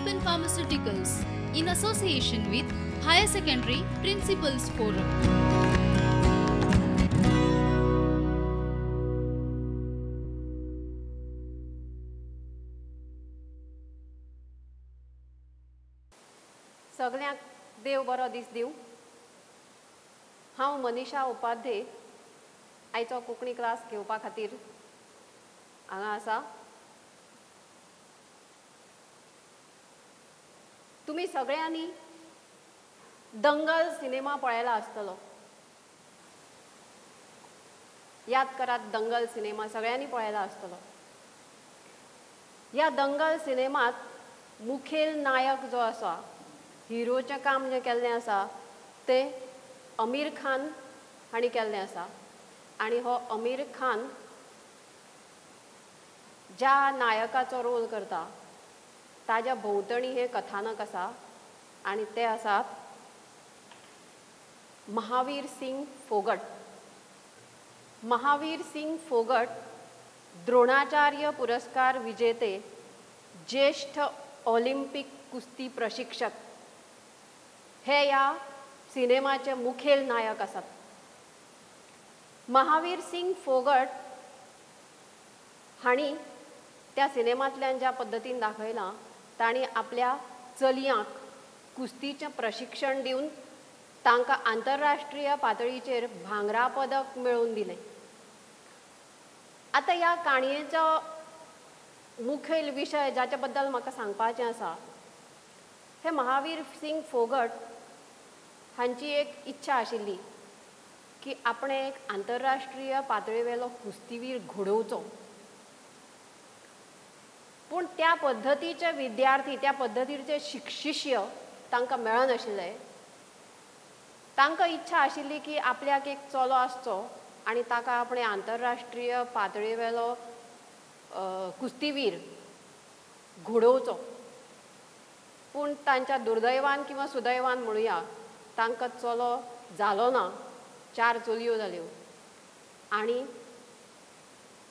Lupin Pharmaceuticals in association with Higher Secondary Principals Forum. सगळ्यांक देव बरो दीस दिवं. हांव मनीषा उपाध्ये आयचो कोंकणी क्लास घेवपा खातीर हांगा आसा. तुमी सगळ्यांनी दंगल सिनेमा पळयला आसतलो. याद करात, दंगल सिनेमा सगळ्यांनी पळयला आसतलो. ह्या दंगल सिनेमांत मुखेल नायक जो आसा, हिरोचें काम जें केल्लें आसा तें अमीर खान हांणी केल्लें आसा. आनी हो अमीर खान ज्या नायकाचो रोल करता ताज्या भोंवतणी हें कथानक आसा आनी ते आसात महावीर सिंग फोगट. महावीर सिंग फोगट द्रोणाचार्य पुरस्कार विजेते, ज्येष्ठ ऑलिम्पिक कुस्ती प्रशिक्षक हे ह्या सिनेमाचे मुखेल नायक आसात. महावीर सिंग फोगट हांणी त्या सिनेमांतल्यान ज्या पद्दतीन दाखयलां, तांणी आपल्या चलयांक कुस्तीचें प्रशिक्षण दिवन तांकां आंतरराष्ट्रीय पातळीचेर भांगरा पदक मेळोवन दिलें. आतां ह्या काणयेचो मुखेल विशय जाच्या बद्दल म्हाका सांगपाचें आसा, हे महावीर सिंग फोगट हांची एक इच्छा आशिल्ली की आपणें एक आंतरराष्ट्रीय पातळीवेलो कुस्तीवीर घडोवचो. पूण त्या पद्दतीचे विद्यार्थी, त्या पद्दतीचे शिष्य तांकां मेळनाशिल्ले. तांकां इच्छा आशिल्ली की आपल्याक एक चलो आसचो आनी ताका आपणें आंतरराष्ट्रीय पातळीवेलो कुस्तीवीर घडोवचो. पूण तांच्या दुर्दैवान किंवा सुदैवान म्हणुया, तांकां चलो जालो ना, 4 चलयो जाल्यो आनी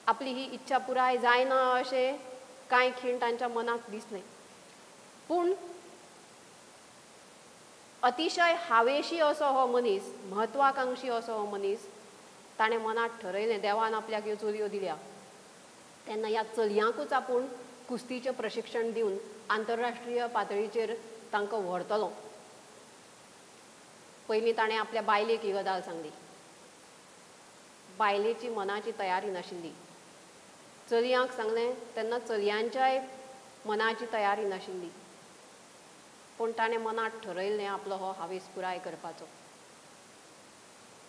आपली ही इच्छा पुराय जायना अशें कांय खीण तांच्या मनाक दिसलें. पूण अतिशय हावेशी असो हो मनीस, महत्वाकांक्षी असो हो मनीस, ताणें मनांत ठरयलें देवान आपल्याक ह्यो चलयो दिल्या तेन्ना ह्या चलयांकूच आपूण कुस्तीचें प्रशिक्षण दिवन आंतरराष्ट्रीय पातळीचेर तांकां व्हरतलो. पयलीं ताणें आपल्या बायलेक ही गजाल सांगली. बायलेची मनाची तयारी नाशिल्ली. चलयांक सांगलें तेन्ना चलयांच्याय मनाची तयारी नाशिल्ली. पूण ताणें मनांत ठरयल्लें आपलो हो हावेस पुराय करपाचो.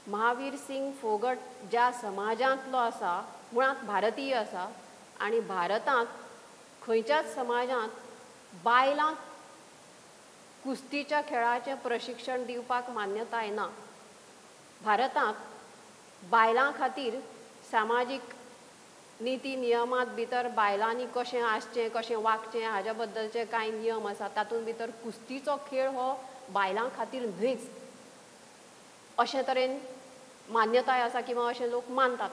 महावीर सिंग फोगट ज्या समाजांतलो आसा, मुळांत भारतीय आसा आनी भारतांत खंयच्याच समाजांत बायलांक कुस्तीच्या खेळाचें प्रशिक्षण दिवपाक मान्यताय ना. भारतांत बायलां खातीर सामाजीक निती नियमांत भितर बायलांनी कशें आसचें, कशें वागचें हाज्या बद्दलचे कांय नियम आसा. तातूंत भितर कुस्तीचो खेळ हो बायलां खातीर न्हयच अशें तरेन मान्यताय आसा किंवा अशें लोक मानतात.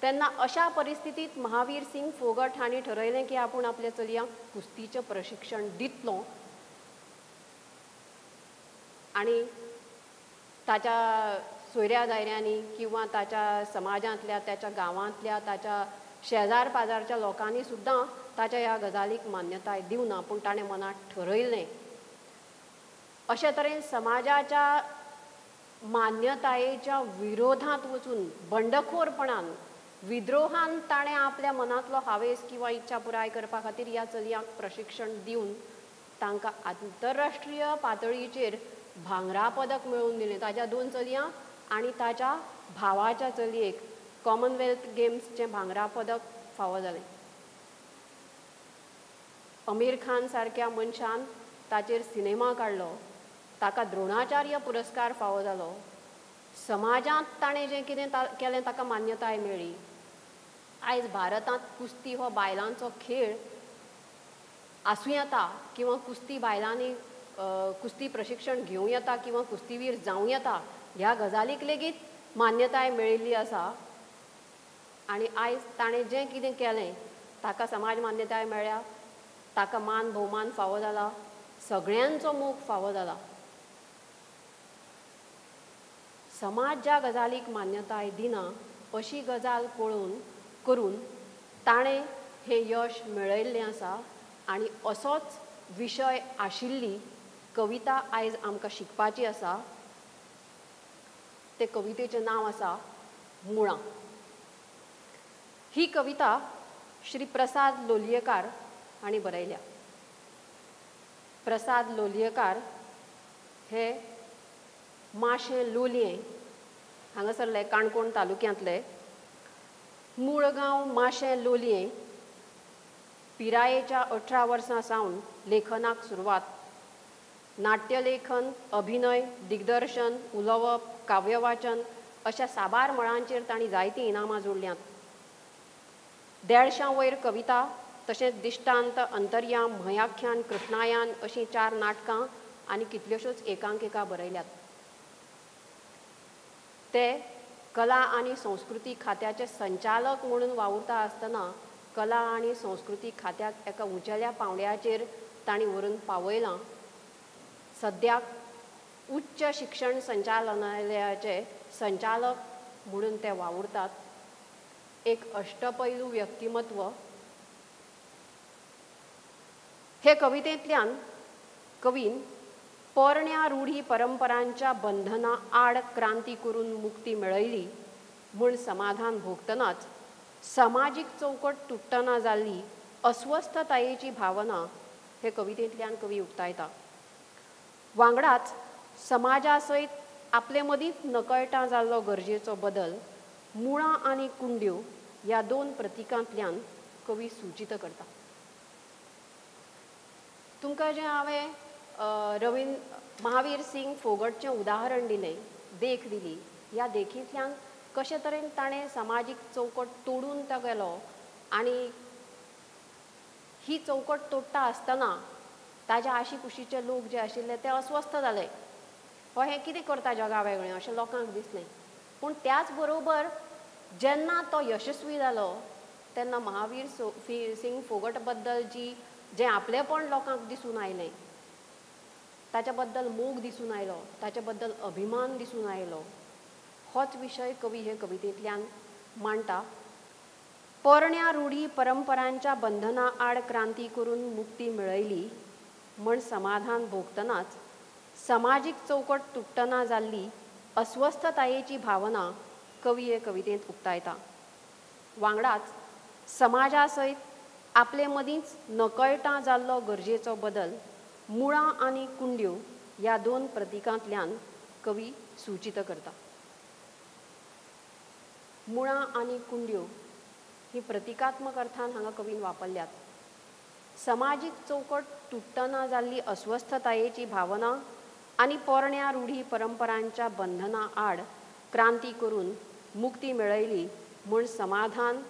तेन्ना अशा परिस्थितींत महावीर सिंग फोगट हांणी ठरयलें की आपूण आपल्या चलयांक कुस्तीचें प्रशिक्षण दितलो आनी ताच्या सोयऱ्या दायऱ्यांनी किंवा ताच्या समाजांतल्या, ताच्या गांवांतल्या, ताच्या शेजार पाजारच्या लोकांनी सुद्दां ताच्या ह्या गजालीक मान्यताय दिवना. पूण ताणें मनांत ठरयलें. अशे तरेन समाजाच्या मान्यतायेच्या विरोधांत वचून बंडखोरपणान, विद्रोहान ताणें आपल्या मनांतलो हावेस किंवा इच्छा पुराय करपा खातीर ह्या चलयांक प्रशिक्षण दिवन तांकां आंतरराष्ट्रीय पातळीचेर भांगरा पदक मेळोवन दिलें. ताच्या 2 चलयांक आनी ताच्या भावाच्या चलयेक कॉमनवेल्थ गेम्सचें भांगरा पदक फावो जालें. अमीर खान सारक्या मनशान ताचेर सिनेमा काडलो, ताका द्रोणाचार्य पुरस्कार फावो जालो. समाजांत ताणें जें कितें केलें ताका मान्यताय मेळ्ळी. आयज भारतांत कुस्ती हो बायलांचो खेळ आसूं येता किंवा कुस्ती बायलांनी कुस्ती प्रशिक्षण घेवं येता किंवा कुस्तीवीर जावं येता ह्या गजालीक लेगीत मान्यताय मेळिल्ली आसा. आनी आयज ताणें जें कितें केलें ताका समाज मान्यताय मेळ्ळ्या, ताका मान भोवमान फावो जाला, सगळ्यांचो मोग फावो जाला. समाज ज्या गजालीक मान्यताय दिना अशी गजाल पळोवन करून ताणें हें यश मेळयल्लें आसा आनी असोच विशय आशिल्ली कविता आयज आमकां शिकपाची आसा. ते कवितेचें नांव आसा मुळां. ही कविता श्री प्रसाद लोलयेकार हांणी बरयल्या. प्रसाद लोलयेकार हे माशें लोलयें हांगासरले काणकोण तालुक्यांतले, मूळ गांव माशें लोलयें. पिरायेच्या 18 वर्सां सावन लेखनाक सुरवात. नाट्यलेखन, अभिनय, दिग्दर्शन, उलोवप, काव्यवाचन अशा साबार मळांचेर तांणी जायतीं इनामां जोडल्यांत. 150 वयर कविता तशेंच दिश्टांत, अंतर्याम, म्हयाख्यान, कृष्णायान अशीं 4 नाटकां आनी कितल्योश्योच एकांकिका बरयल्यात. ते कला आनी संस्कृती खात्याचे संचालक म्हणून वावुरता आसतना कला आनी संस्कृती खात्याक एका उंचेल्या पांवड्याचेर तांणी व्हरून पावयलां. सद्याक उच्च शिक्षण संचालनालयाचे संचालक म्हणून ते वावुरतात. एक अष्टपैलू व्यक्तिमत्व. हे कवितेंतल्यान कवीन पोरण्या रूढी परंपरांच्या बंधना आड क्रांती करून मुक्ती मेळयली म्हूण समाधान भोगतनाच समाजीक चौकट तुटतना जाल्ली अस्वस्थतायेची भावना हे कवितेंतल्यान कवी उक्तायता. वांगडाच समाजा सयत आपले मदींच नकळटां जाल्लो गरजेचो बदल मुळां आनी कुंड्यो ह्या 2 प्रतिकांतल्यान कवी सूचित करता. तुमकां जें हांवें महावीर सिंग फोगटचें उदाहरण दिलें, देख दिली, ह्या देखींतल्यान कशे तरेन ताणें समाजीक चौकट तोडून तो गेलो आनी ही चौकट तोडटा आसतना ताज्या आशीकुशीचे लोक जे आशिल्ले ते अस्वस्थ जाले. हो हें कितें करता जगा वेगळें अशें लोकांक दिसलें. पूण त्याच बरोबर जेन्ना तो यशस्वी जालो तेन्ना महावीर सिंग फोगट बद्दल जें आपलेपण लोकांक दिसून आयलें, ताच्या बद्दल मोग दिसून आयलो, ताच्या बद्दल अभिमान दिसून आयलो, होच विशय कवी हे कवितेंतल्यान मांडटा. पोरण्या रूढी परंपरांच्या बंधना आड क्रांती करून मुक्ती मेळयली म्हण समाधान भोगतनाच समाजीक चौकट तुटतना जाल्ली अस्वस्थतायेची भावना कवी हे कवितेंत उक्तायता. वांगडाच समाजा सयत आपले मदींच नकळटां जाल्लो गरजेचो बदल मुळां आनी कुंड्यो ह्या 2 प्रतिकांतल्यान कवी सूचित करता. मुळां आनी कुंड्यो ही प्रतिकात्मक अर्थान हांगा कवीन वापरल्यात. समाजीक चौकट तुटतना जाल्ली अस्वस्थतायेची भावना आनी पोरण्या रूढी परंपरांच्या बंधना आड क्रांती करून मुक्ती मेळयली म्हूण समाधान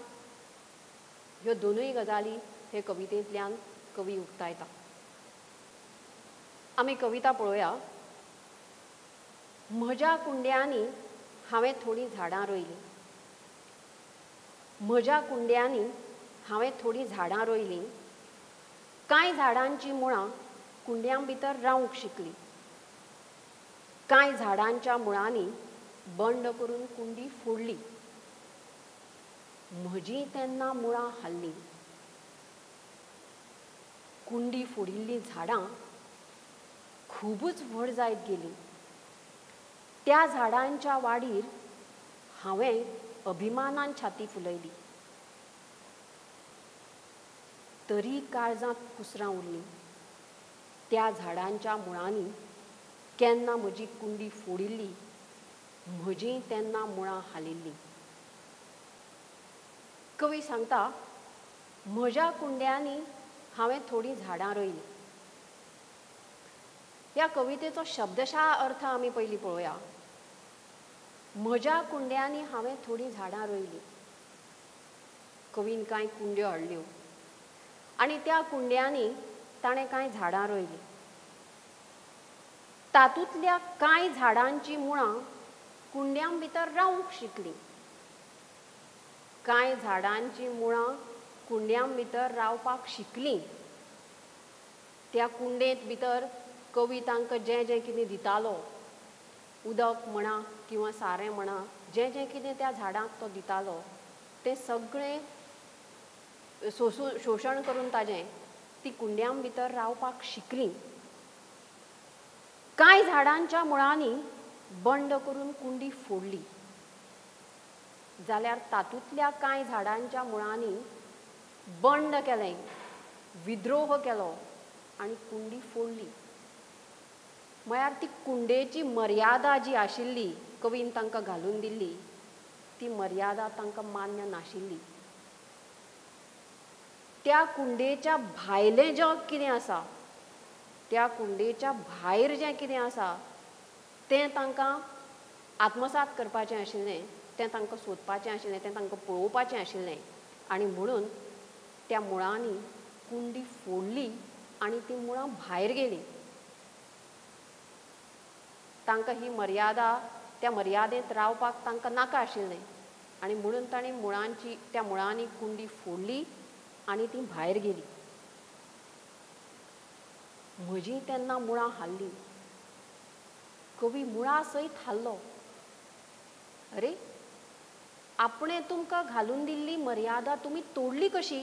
ह्यो दोनूय गजाली हे कवितेंतल्यान कवी उक्तायता. आमी कविता पळोवया. म्हज्या कुंड्यांनी हांवें थोडीं झाडां रोयलीं. म्हज्या कुंड्यांनी हांवें थोडीं झाडां रोयलीं. कांय झाडांचीं मुळां कुंड्यां भितर रावंक शिकलीं. कांय झाडांच्या मुळांनी बंड करून कुंडी फोडली. म्हजीं तेन्ना मुळां हाल्लीं. कुंडी फोडिल्लीं झाडां खुबूच व्हड जायत गेलीं. त्या झाडांच्या वाडीर हांवें अभिमानान छाती फुलयली. तरी काळजांत कुसरां उरलीं. त्या झाडांच्या मुळांनी केन्ना म्हजी कुंडी फोडिल्ली, म्हजीं तेन्ना मुळां हालिल्लीं. कवी सांगता, म्हज्या कुंड्यांनी हांवें थोडीं झाडां रोयलीं. ह्या कवितेचो शब्दशा अर्थ आमी पयलीं पळोवया. म्हज्या कुंड्यांनी हांवें थोडीं झाडां रोयलीं. कवीन कांय कुंड्यो हाडल्यो आनी त्या कुंड्यांनी ताणें कांय झाडां रोयलीं. तातूंतल्या कांय झाडांचीं मुळां कुंड्यां भितर रावंक शिकलीं. कांय झाडांचीं मुळां कुंड्यां भितर रावपाक शिकलीं. त्या कुंडेंत भितर कवी तांकां जें जें कितें दितालो, उदक म्हणा किंवा सारें म्हणा, जें जें कितें त्या झाडांक तो दितालो तें सगळें शोशण करून ताजें ती कुंड्यां भितर रावपाक शिकलीं. कांय झाडांच्या मुळांनी बंड करून कुंडी फोडली जाल्यार तातूंतल्या कांय झाडांच्या मुळांनी बंड केलें, विद्रोह केलो आनी कुंडी फोडली. म्हळ्यार ती कुंडेची मर्यादा जी आशिल्ली कवीन तांकां घालून दिल्ली ती मर्यादा तांकां मान्य नाशिल्ली. त्या कुंडेच्या भायलें जग कितें आसा, त्या कुंडेच्या भायर जें कितें आसा तें तांकां आत्मसात करपाचें आशिल्लें, तें तांकां सोदपाचें आशिल्लें, तें तांकां पळोवपाचें आशिल्लें. आनी म्हणून त्या मुळांनी कुंडी फोडली आनी तीं मुळां भायर गेलीं. तांकां ही मर्यादा, त्या मर्यादेंत रावपाक तांकां नाका आशिल्लें आनी म्हणून तांणी मुळांची, त्या मुळांनी कुंडी फोडली आनी तीं भायर गेलीं. म्हजी तेन्ना मुळां हाल्लीं. कवी मुळां सयत हाल्लो. अरे, आपणें तुमकां घालून दिल्ली मर्यादा तुमी तोडली कशी?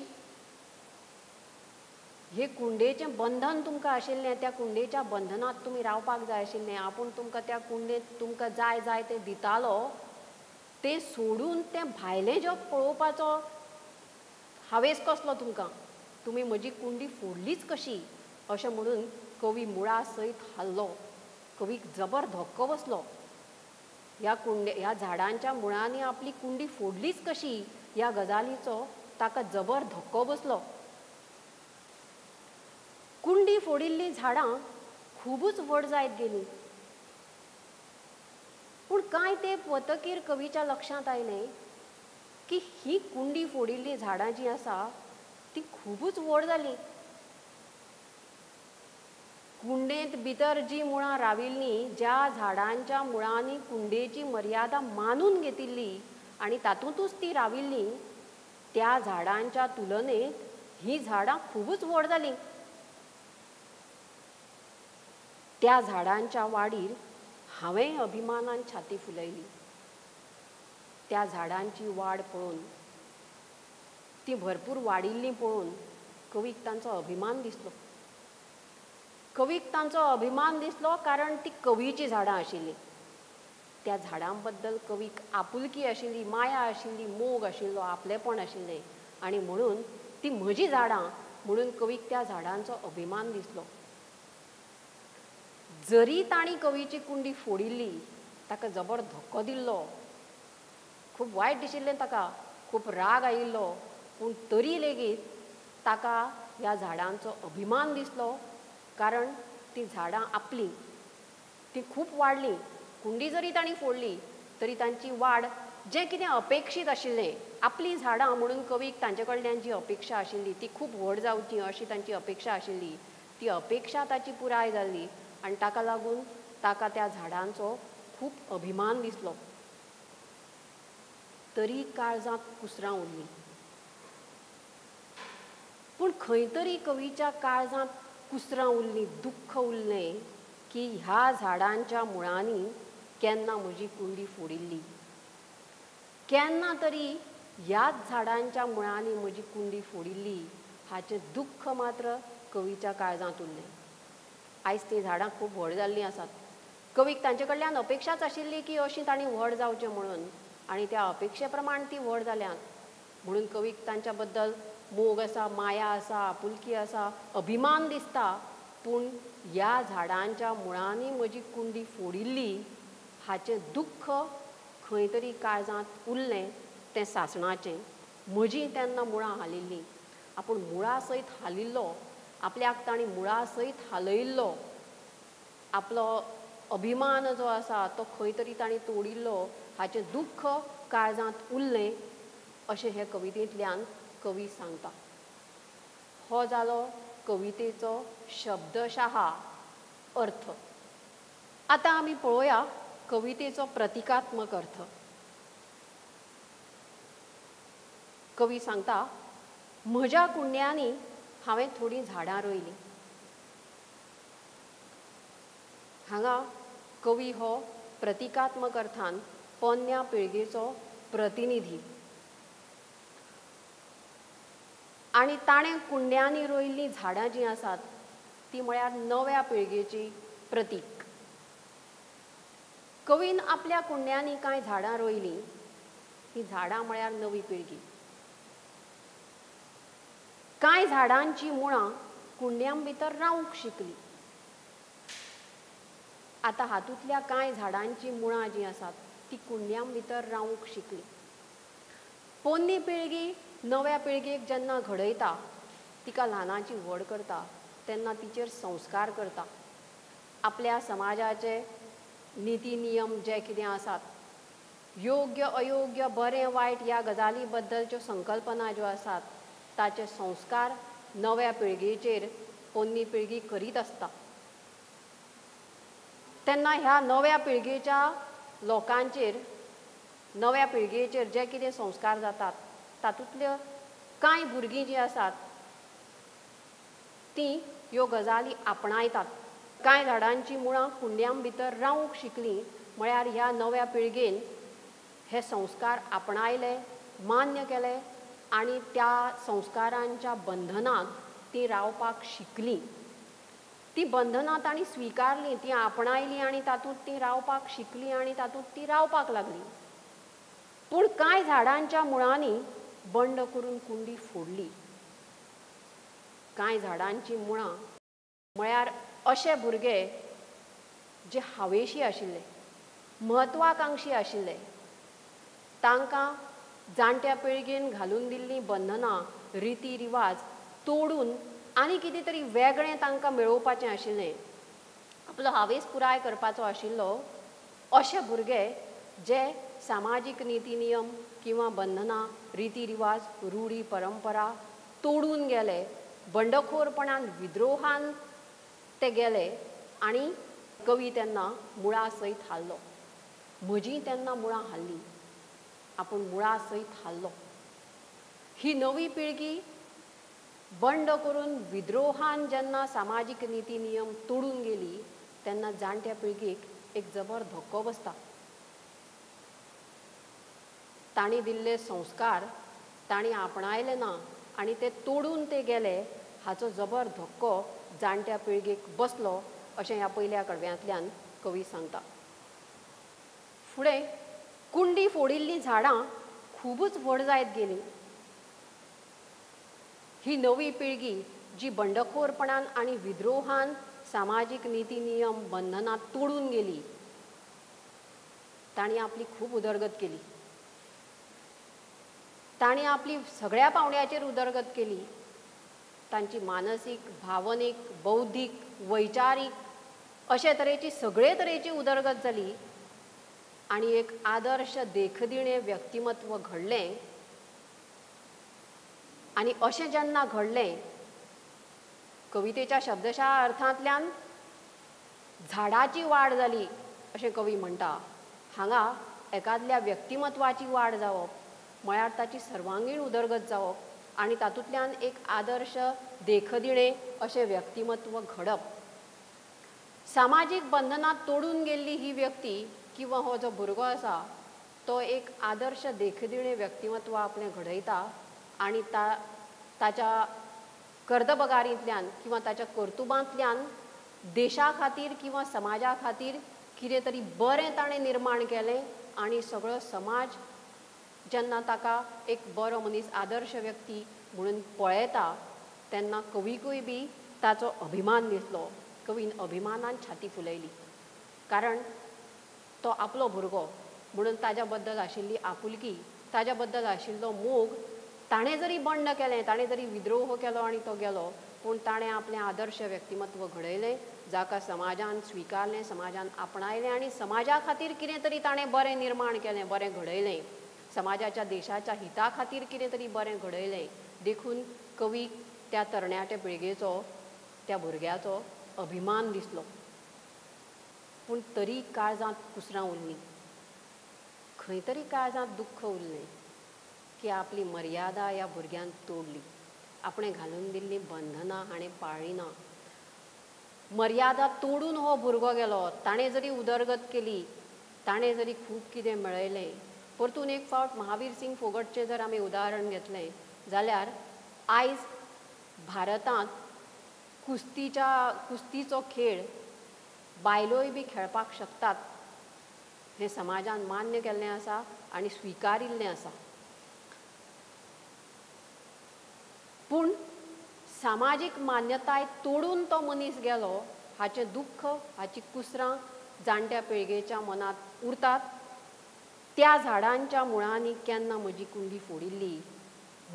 हे कुंडेचें बंधन तुमकां आशिल्लें, त्या कुंडेच्या बंधनांत तुमी रावपाक जाय आशिल्लें. आपूण तुमकां त्या कुंडेंत तुमकां जाय जाय तें दितालो, तें सोडून तें भायलें जग पळोवपाचो हावेस कसलो तुमकां? तुमी म्हजी कुंडी फोडलीच कशी? अशें म्हणून कवी मुळा सयत हाल्लो. कवीक जबर धक्को बसलो. ह्या कुंडे, ह्या झाडांच्या मुळांनी आपली कुंडी फोडलीच कशी ह्या गजालीचो ताका जबर धक्को बसलो. कुंडी फोडिल्लीं झाडां खुबूच व्हड जायत गेलीं. पूण कांय तेंप वतकीर कवीच्या लक्षांत आयलें की ही कुंडी फोडिल्लीं झाडां जीं आसा तीं खुबूच व्हड जालीं. कुंडेंत भितर जीं मुळां राविल्लीं, ज्या झाडांच्या मुळांनी कुंडेची मर्यादा मानून घेतिल्ली आनी तातूंतच तीं राविल्लीं, त्या झाडांच्या तुलनेंत हीं झाडां खुबूच व्हड जालीं. त्या झाडांच्या वाडीर हांवें अभिमानान छाती फुलयली. त्या झाडांची वाड पळोवन, ती भरपूर वाडिल्लीं पळोवन कवीक तांचो अभिमान दिसलो. कवीक तांचो अभिमान दिसलो कारण ती कवीचीं झाडां आशिल्लीं. त्या झाडां बद्दल कवीक आपुलकी आशिल्ली, माया आशिल्ली, मोग आशिल्लो, आपलेपण आशिल्लें आनी म्हणून ती म्हजीं झाडां म्हणून कवीक त्या झाडांचो अभिमान दिसलो. जरी तांणी कवीची कुंडी फोडिल्ली, ताका जबर धक्को दिल्लो, खूब वायट दिशिल्लें ताका, खूब राग आयिल्लो, पूण तरी लेगीत ताका ह्या झाडांचो अभिमान दिसलो कारण तीं झाडां आपलीं, तीं खूब वाडलीं. कुंडी जरी तांणी फोडली तरी तांची वाड जें कितें अपेक्षीत आशिल्लें, आपलीं झाडां म्हणून कवीक तांचे कडल्यान जी अपेक्षा आशिल्ली ती खूब व्हड जावची अशी तांची अपेक्षा आशिल्ली, ती अपेक्षा ताची पुराय जाल्ली आनी ताका लागून ताका त्या झाडांचो खूब अभिमान दिसलो. तरी काळजांत कुसरां उरलीं. पूण खंय तरी कवीच्या काळजांत कुसरां उरलीं, दुख्ख उरलें की ह्या झाडांच्या मुळांनी केन्ना म्हजी कुंडी फोडिल्ली, केन्ना तरी ह्याच झाडांच्या मुळांनी म्हजी कुंडी फोडिल्ली हाचें दुख्ख मात्र कवीच्या काळजांत उरलें. आयज तीं झाडां खूब व्हड जाल्लीं आसात. कवीक तांचे कडल्यान अपेक्षाच आशिल्ली की अशीं तांणी व्हड जावचें म्हणून आनी त्या अपेक्षे प्रमाण तीं व्हड जाल्यांत म्हणून कवीक तांच्या बद्दल मोग आसा, माया आसा, आपुलकी आसा, अभिमान दिसता. पूण ह्या झाडांच्या मुळांनी म्हजी कुंडी फोडिल्ली हाचें दुख्ख खंय तरी काळजांत उरलें, तें सासणाचें. म्हजीं तेन्ना मुळां हालिल्लीं, आपूण मुळां सयत हालिल्लो, आपल्याक तांणी मुळां सयत हालयिल्लो, आपलो अभिमान जो आसा तो खंय तरी तांणी तोडिल्लो हाचें दुख्ख काळजांत उरलें अशें हे कवितेंतल्यान कवी सांगता. हो जालो कवितेचो शब्दशहा अर्थ. आतां आमी पळोवया कवितेचो प्रतिकात्मक अर्थ. कवी सांगता, म्हज्या कुंड्यांनी हांवें थोडीं झाडां रोयलीं. हांगा कवी हो प्रतिकात्मक अर्थान पोन्न्या पिळगेचो प्रतिनिधी आनी ताणें कुंड्यांनी रोयिल्लीं झाडां जीं आसात ती म्हळ्यार नव्या पिळगेची प्रतीक. कवीन आपल्या कुंड्यांनी कांय झाडां रोयलीं, हीं झाडां म्हळ्यार नवी पिळगी. कांय झाडांची मुळां कुंड्यां भितर रावंक शिकली. आतां हातूंतल्या कांय झाडांची मुळां जीं आसात ती कुंड्यां भितर रावंक शिकली. पोन्नी पिळगी नव्या पिळगेक जेन्ना घडयता, तिका ल्हानाची व्हड करता, तेन्ना तिचेर संस्कार करता. आपल्या समाजाचे निती नियम जे कितें आसात, योग्य अयोग्य, बरें वायट ह्या गजाली बद्दलच्यो संकल्पना ज्यो आसात ताचे संस्कार नव्या पिळगेचेर पोन्नी पिळगी करीत आसता. तेन्ना ह्या नव्या पिळगेच्या लोकांचेर, नव्या पिळगेचेर जे कितें संस्कार जातात तातूंतल्यो कांय भुरगीं जीं आसात तीं ह्यो गजाली आपणायतात. कांय झाडांची मुळां कुंड्यां भितर रावंक शिकलीं म्हळ्यार ह्या नव्या पिळगेन हे संस्कार आपणायले, मान्य केले आनी त्या संस्कारांच्या बंधनांत तीं रावपाक शिकलीं. तीं बंधनां तांणी स्विकारलीं, तीं आपणायलीं आनी तातूंत तीं रावपाक शिकलीं आनी तातूंत तीं रावपाक लागलीं. पूण कांय झाडांच्या मुळांनी बंड करून कुंडी फोडली. कांय झाडांची मुळां म्हळ्यार अशे भुरगे जे हावेशी आशिल्ले, म्हत्वाकांक्षी आशिल्ले, तांकां जाणट्या पिळगेन घालून दिल्लीं बंधनां, रिती रिवाज तोडून आनी कितें तरी वेगळें तांकां मेळोवपाचें आशिल्लें, आपलो हावेस पुराय करपाचो आशिल्लो. अशे भुरगे जे सामाजीक निती नियम किंवा बंधनां, रिती रिवाज, रूढी परंपरा तोडून गेले, बंडखोरपणान, विद्रोहान ते गेले आनी कवी तेन्ना मुळा सयत हाल्लो. म्हजी तेन्ना मुळां हाल्लीं, आपूण मुळा सयत हाल्लो. ही नवी पिळगी बंड करून विद्रोहान जेन्ना सामाजीक निती नियम तोडून गेली तेन्ना जाणट्या पिळगेक एक जबर धक्को बसता. तांणी दिल्ले संस्कार तांणी आपणायले ना आनी ते तोडून ते गेले, हाचो जबर धक्को जाणट्या पिळगेक बसलो अशें ह्या पयल्या कडव्यांतल्यान कवी सांगता. फुडें कुंडी फोडिल्लीं झाडां खुबूच व्हड जायत गेलीं. ही नवी पिळगी जी बंडखोरपणान आनी विद्रोहान सामाजीक निती नियम बंधनां तोडून गेली तांणी आपली खूब उदरगत केली. तांणी आपली सगळ्या पावंड्याचेर उदरगत केली. तांची मानसीक, भावनीक, बौद्धीक, वैचारीक अशे तरेची सगळे तरेची उदरगत जाली आनी एक आदर्श देखदिणें व्यक्तिमत्व घडलें. आनी अशें जेन्ना घडलें, कवितेच्या शब्दशा अर्थांतल्यान झाडाची वाड जाली अशें कवी म्हणटा. हांगा एकादल्या व्यक्तिमत्वाची वाड जावप म्हळ्यार ताची सर्वांगीण उदरगत जावप आनी तातूंतल्यान एक आदर्श देखदिणें अशें व्यक्तिमत्व घडप. सामाजीक बंधनां तोडून गेल्ली ही व्यक्ती किंवा हो जो भुरगो आसा तो एक आदर्श देखदिणें व्यक्तिमत्व आपलें घडयता आनी ताच्या कर्तबगारींतल्यान किंवा ताच्या कर्तुबांतल्यान देशा खातीर किंवा समाजा खातीर कितें तरी बरें ताणें निर्माण केलें आनी सगळो समाज जेन्ना ताका एक बरो मनीस, आदर्श व्यक्ती म्हणून पळयता तेन्ना कवीकूय बी ताचो अभिमान दिसलो. कवीन अभिमानान छाती फुलयली, कारण तो आपलो भुरगो म्हणून ताज्या बद्दल आशिल्ली आपुलकी, ताज्या बद्दल आशिल्लो मोग. ताणें जरी बंड केलें, ताणें जरी विद्रोह केलो आनी तो गेलो, पूण ताणें आपलें आदर्श व्यक्तिमत्व घडयलें जाका समाजान स्विकारलें, समाजान आपणायलें आनी समाजा खातीर कितें तरी ताणें बरें निर्माण केलें, बरें घडयलें, समाजाच्या, देशाच्या हिता खातीर कितें तरी बरें घडयलें. देखून कवीक त्या तरणाट्या पिळगेचो, त्या भुरग्याचो अभिमान दिसलो. पूण तरी काळजांत कुसरां उरलीं, खंय तरी काळजांत दुख्ख उरलें की आपली मर्यादा ह्या भुरग्यान तोडली, आपणें घालून दिल्लीं बंधनां हाणें पाळ्ळीं ना. मर्यादा तोडून हो भुरगो गेलो, ताणें जरी उदरगत केली, ताणें जरी खूब कितें मेळयलें, परतून एक फावट महावीर सिंग फोगटचें जर आमी उदाहरण घेतलें जाल्यार आयज भारतांत कुस्तीचो खेळ बायलोय बी खेळपाक शकतात हें समाजान मान्य केल्लें आसा आनी स्विकारिल्लें आसा. पूण सामाजीक मान्यताय तोडून तो मनीस गेलो हाचें दुख्ख, हाची कुसरां जाणट्या पिळगेच्या मनांत उरतात. त्या झाडांच्या मुळांनी केन्ना म्हजी कुंडी फोडिल्ली,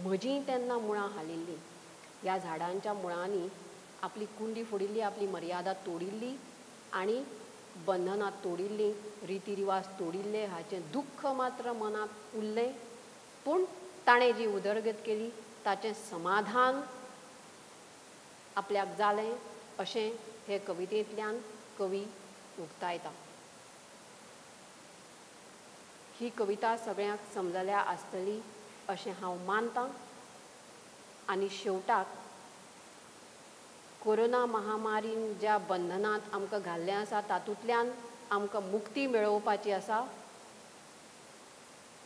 म्हजीं तेन्ना मुळां हालिल्लीं. ह्या झाडांच्या मुळांनी आपली कुंडी फोडिल्ली, आपली मर्यादा तोडिल्ली आनी बंधनां तोडिल्लीं, रितीरिवाज तोडिल्ले, हाचें दुख्ख मात्र मनांत उरलें. पूण ताणें जी उदरगत केली ताचें समाधान आपल्याक जालें अशें हे कवितेंतल्यान कवी उक्तायता. ही कविता सगळ्यांक समजल्या आसतली अशें हांव मानतां. आनी शेवटाक कोरोना महामारीन ज्या बंधनांत आमकां घाल्लें आसा तातूंतल्यान आमकां मुक्ती मेळोवपाची आसा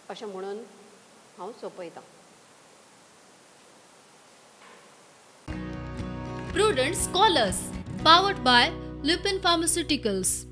अशें म्हणून हांव सोंपयतां. Prudent Scholars, powered by Lupin Pharmaceuticals.